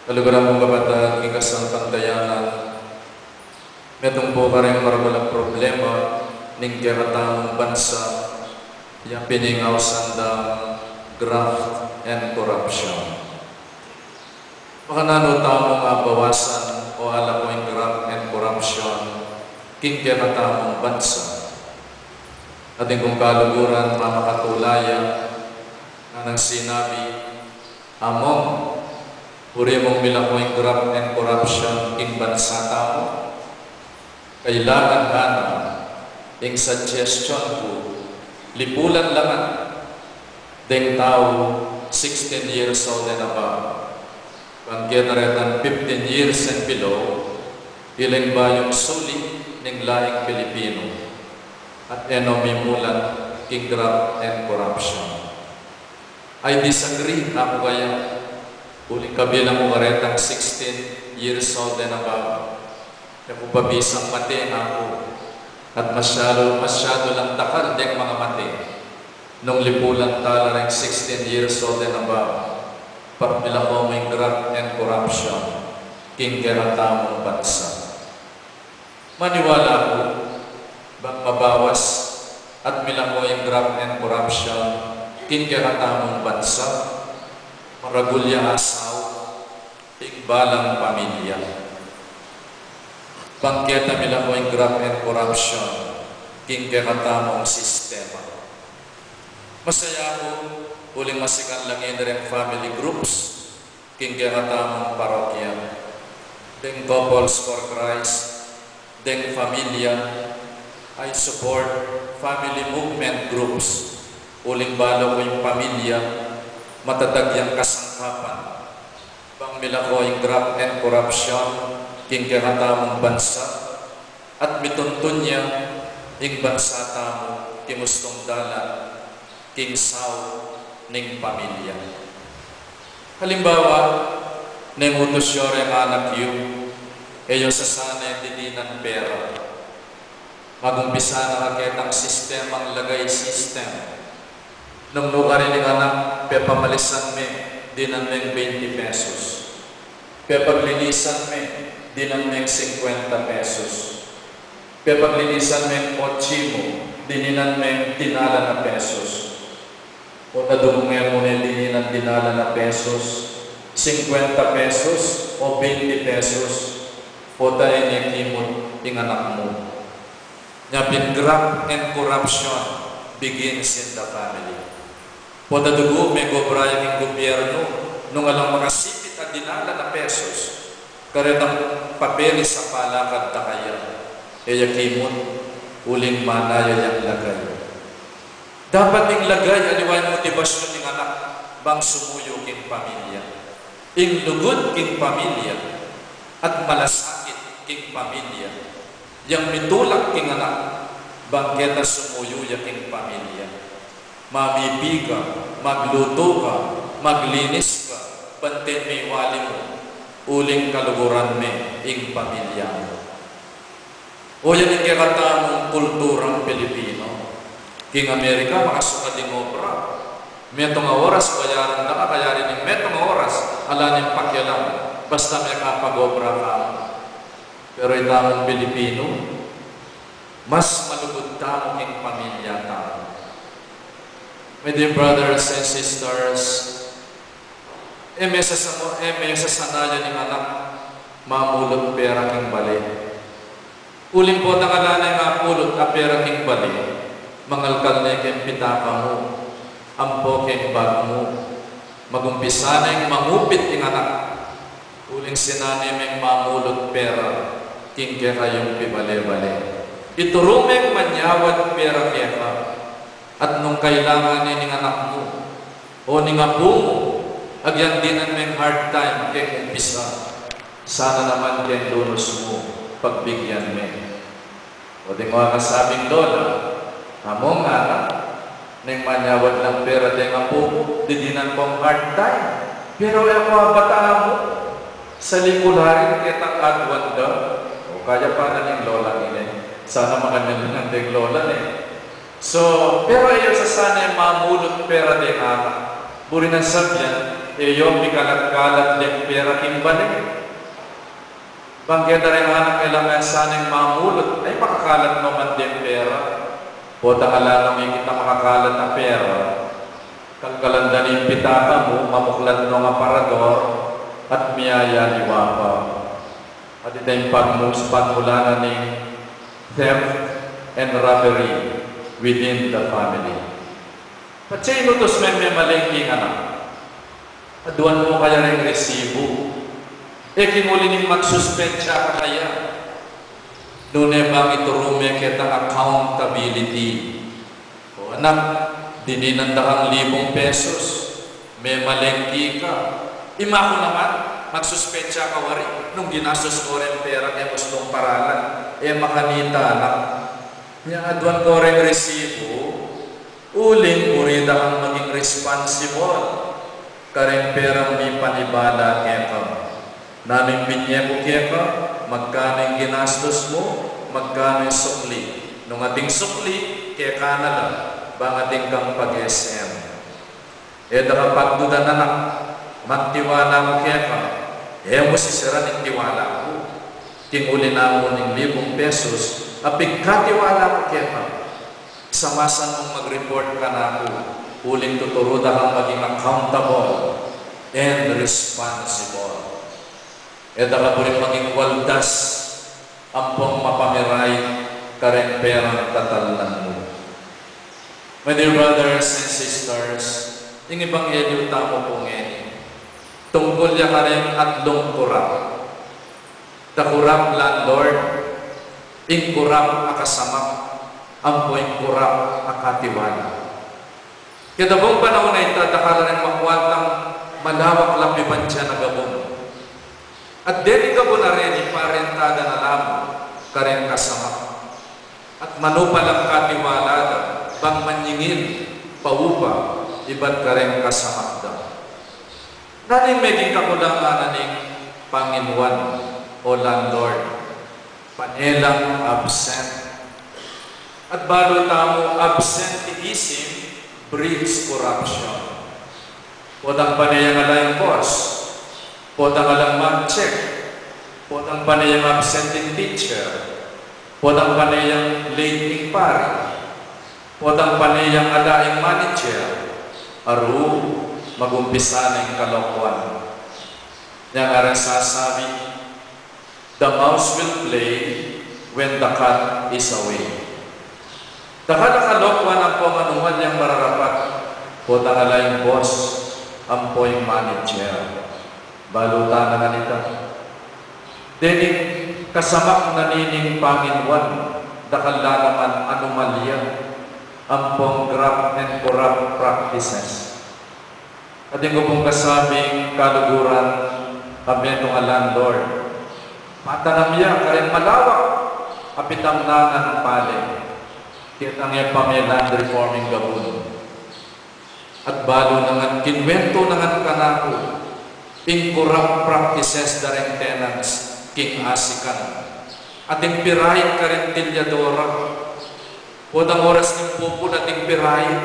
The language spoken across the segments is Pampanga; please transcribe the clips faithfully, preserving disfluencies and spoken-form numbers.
Kaluguran kung kapatad king kasalpantayanan, metung pu kareng maragul a problema ning kekatamung bansa, ya pin ing ausan dang graft and corruption. Makananu tamung abawasan o alako ing graft and corruption king kekatamung bansa? Atin kung kaluguran, mamakatula ya, nganang sinabi, Among, buri mung milako ing graft and corruption king bansa tamu? Kailangan, nganang ing suggestion ku, lipulan la ngan deng tau sixteen years old and above. Bang keta retang fifteen years and below, ila ing bayung suli ning laing Pilipinu, at e no mimulan king graft and corruption. I disagree, aku kaya, uling kabilang ku karetang sixteen years old and above, e ku pa bisang mate, aku, at masyadu, masyadu lang dakal deng mga mate nung lipulan tala reng sixteen years old and above, para milako ing graft and corruption king kekatamung bansa. Maniwala ku, bang mabawas at milako ing graft and corruption king kekatamung bansa, maragul ya asawa ing balang pamilya. Bang keta milako ing graft and corruption king kekatamung sistema. Masaya ku, uling masikan la ngeni reng family groups king kekatamung parokya, deng Couples for Christ, deng Familia, I support family movement groups, uling balu ku ing pamilya, matatag yang kasangkapan, bang milako ing graft and corruption king kekatamung bansa, at mituntun ya ing bansa tamu king ustung dalan king saut ning pamilya. Halimbawa, neng utus yu reng anak yu, e yu sa sana didinan pera. Magumpisa na ka ketang sistemang lagay system. Nung nukarin ing anak, pepamalisan me, dinan meng twenty pesos. Pepaglinisan me, dinan meng singkwenta pesos. Pepaglinisan meng kotse mu, dininan meng dinalan a pesos. Pota dugu me mu ne dininan dinalan a pesos, singkwenta pesos o twenty pesos, pota e ne kimut ing anak mu. Nya pin graft and corruption begins in the family. Pota dugu me gobra ya king gubyernu, nung alang makasipit a dinalan a pesos, karetang papeles a palakad da kaya, e ya kimut, uling manaya yang lagay. Dapat ing lagay aliwa ing motibasyun ning anak bang sumuyu king pamilya. Ing lugud king pamilya at malasakit king pamilya, yang mitulak king anak bang keta sumuyu ya king pamilya. Mamipi ka, maglutu ka, maglinis ka, banten me ing wali mu, uling kaluguran me ing pamilya mu. O yan ing kekatamung kulturang Pilipino. King Amerika, makasukad ing obra. Metung a oras, bayaran da ka, kaya rin ing metung a oras, ala neng pakialam, basta mekapag-obra ka. Pero itamung Pilipino, mas malugud tamu king pamilya tamu. My dear brothers and sisters, e me sasamo-, e me sasanayan ing anak mamulut pera king bale. Uling potang ala neng mapulut a pera king bale, mangalkal ne keng pitaka mu, ampo keng bag mu, magumpisa neng mangupit ing anak. Uling sinane meng mamulut pera king kekayung pibale-bale. Ituru meng manyawad pera keka, at nung kailangan ne ning anak mu o ning apu mu, agyang dinan meng hard time keng umpisa, sana naman keng lunus mu, pagbigyan me. O deng makasabing lola, among anak, neng manyawad lang pera deng apu mu, didinan kung hard time. Pero e ku abat a amu, sali ku la rin ketang aduan da. O kaya pa na ning lola ngeni. Sana makanyan ngan deng lola ne. So, pero e yu sa sana mamulut pera deng anak. Buri nang sabian, E yo mikalat-kalat deng pera king bale. Bang keta reng anak e la mensa neng mamulut, ay makakalat no man deng pera. Potang ala nong ikit a makakalat a pera, kalkalan da ning pitaka mu, mamuklat no ing aparador, at miyayaliwa pa. At ita ing pagmus-, pagmulan na ning theft and robbery within the family. Patse inutus meng memalengke ing anak. Aduan mu kaya reng resibu. E king uli ning magsuspetsa ka kaya? Nune bang ituru me ketang accountability. O anak, dininan da kang libung pesos, memalengke ka. Ima ku naman, magsuspetsa ka wari nung ginastos ko reng pera e mu stung paralan, e makanita, anak. Nya aduan ko reng resibu, uling buri da kang maging responsible kareng perang mipanibala keka. Nanu ing binye ku keka, magkanu ing ginastos mu, magkanu ing sukli. Nung ating sukli, keka na la, bang ating kang pag-S M. E da ka pagdudan, anak, magtiwala ku keka, e mu sisiran ing tiwala ku. King uli na mu ning libung pesos a pigkatiwala ku keka, samasan mung mag-report kanaku, uling tuturu da kang maging accountable and responsible. E da ka buring maging waldas ampong mapamirait kareng perang tatalnan mu. My dear brothers and sisters, ing ebanghelyo tamu pu ngeni tungkul ya kareng atlung kurap. The corrupt landlord, ing kurap a kasamak, ampo ing kurap a katiwala. Keta pung panaun a ita, dakal a ring makwal tang malawak lang pibantyan a gabun. At deni gabun a reni, parenta da na la mu kareng kasamak. At manupa lang katiwala da bang manyingil paupa ibat kareng kasamak da. Nanu ing meging kakulangan na ning panginuan o landlord? Pane lang absent. At balu tamu, absenteeism breeds corruption. Potang pane yang ala ing boss, potang alang mag-check, potang pane yang absent ing teacher, potang pane yang late ing pari, potang pane yang ala ing manager, aru, magumpisa na ing kalokuan. Nya nga reng sasabi, "The mouse will play when the cat is away." Dakal a kalokuan ampong anumal yang mararapat, potang ala ing boss, ampo ing manager. Balu ta na ngan ita. Dening kasamak na nining panginuan, dakal la naman anomalya ampong graft and corrupt practices. Atin ku pung kasabing kaluguran, a metung a landlord, patanam ya kareng malawak a pitamnangan pale, ketang e pa me-land reform ing gabun. At balu na ngan, kinwentu na ngan kanaku ing corrupt practices da reng tenants king asikan. Ating pirait kareng tilyadora. Potang oras ning pupul ating pirait,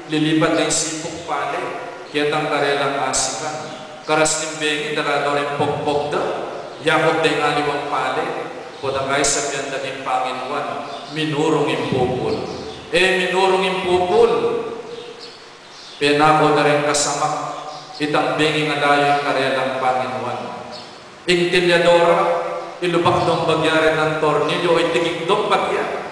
lilipat da ing sipuk pale ketang karelang asikan. Karas ning bengi, dala da reng pogpog da, yakut da ing aliwang pale. Potang e sabian da ning panginuan, minurung ing pupul. E minurung ing pupul. Penako da reng kasamak itang benging alayu ing karelang panginuan. Ing tilyadora, ilubak dong bagya reng tornilyo o itikik dong bagya.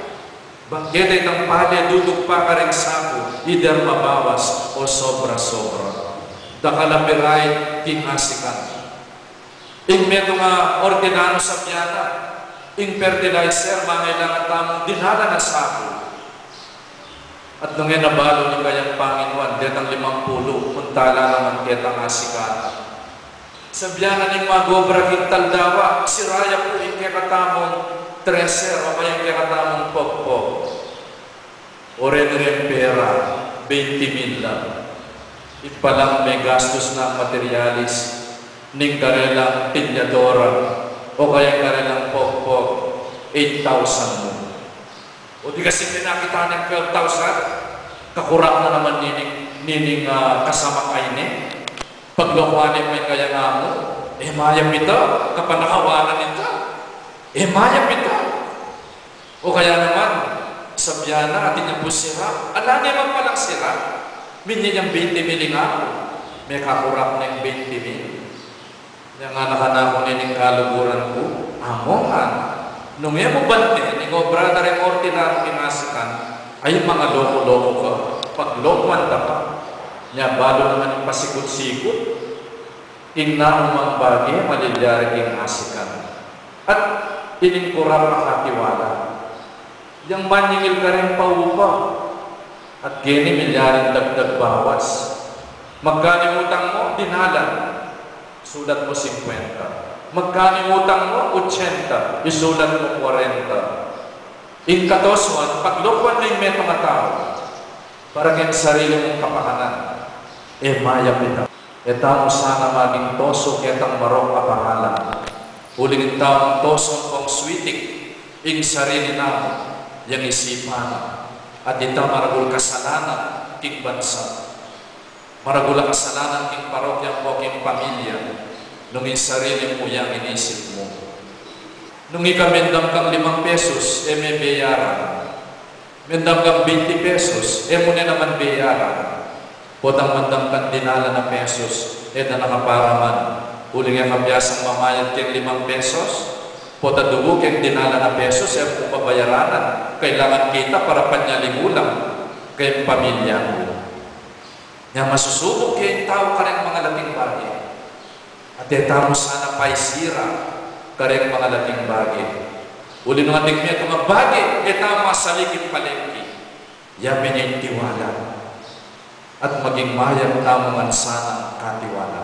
Bang keta itang pale dudugpa kareng saku, either mabawas o sobra-sobra. Dakal a pirait king asikan. Ing metung a ortinanu, sabian na, ing fertilizer, mangailangan tamung dinalan a saku. At nung e na balu ning kayang panginuan, detang limang pulu, munta la naman ketang asikan. Sabian na ning mag-obra king taldawa, sira ya pu ing kekatamung thresher o kaya ing kekatamung pogpog. O reni reng pera, bente mil la. Ipalang megastus nang materialis ning karelang tilyadora o kaya karelang pogpog, eight thousand mu. O di kasi pinakit na ning twelve thousand, kakurap na naman nining, nining, ah, kasamak a ini. Paglokuan ne pa ing kayang amu, e mayap ita, kapanakawan na nita, e mayap ita. O kaya naman, sabyan na, atin yang pu sira, ala ne man palang sira, minie yang bente mil ing amu, mekakurap neng bente mil. Nyang anak-anak ku ne ning kaluguran ku, amo ngan, nung e mu banteng ing obra da reng ordinaryung asikan, ay mangaloko-loko ka, paglokuan da ka. Nya balu naman ing pasikut-sikut, ing nanumang bage malilyari king asikan, at ining kurap a katiwala. Yang manyingil kareng paupa, at geni milyaring dagdag bawas. Magkano ing utang mu? Dinalan. Sulat mu singkwenta. Magkano ing utang mu? Otsenta. Isulat mu kwarenta. Ing katosuan, paglokuan me ing metung a tau para king sarili mung kapakanan, e mayap ita. E tamu sana maging tosu ketang marok a pangalan. Uling ing taung tosu ampong switik ing sarili na, yang isipan na, at ita maragul kasalanan king bansa, maragul a kasalanan king parokya ampong king pamilya, nung ing sarili mu yang inisip mu. Nung ika mendam kang limang pesos, e me beyaran. Mendam kang bente pesos, e mu ne naman beyaran. Potang mandam kang dinalan a pesos, e da na kaparaman. Uling e ka biasang mamayad keng limang pesos, pota dugu keng dinalan a pesos, e mu pabayaranan. Kailangan kita para panyalimu lang keng pamilya mu. Nya masusubuk ke ing tau kareng mangalating bage, at e tamu sana paisira kareng mangalating bage. Uli nung ating metung a bage, e tamu masali king palengke, yapin ne ing tiwala, at maging mayap tamu ngan sanang katiwala.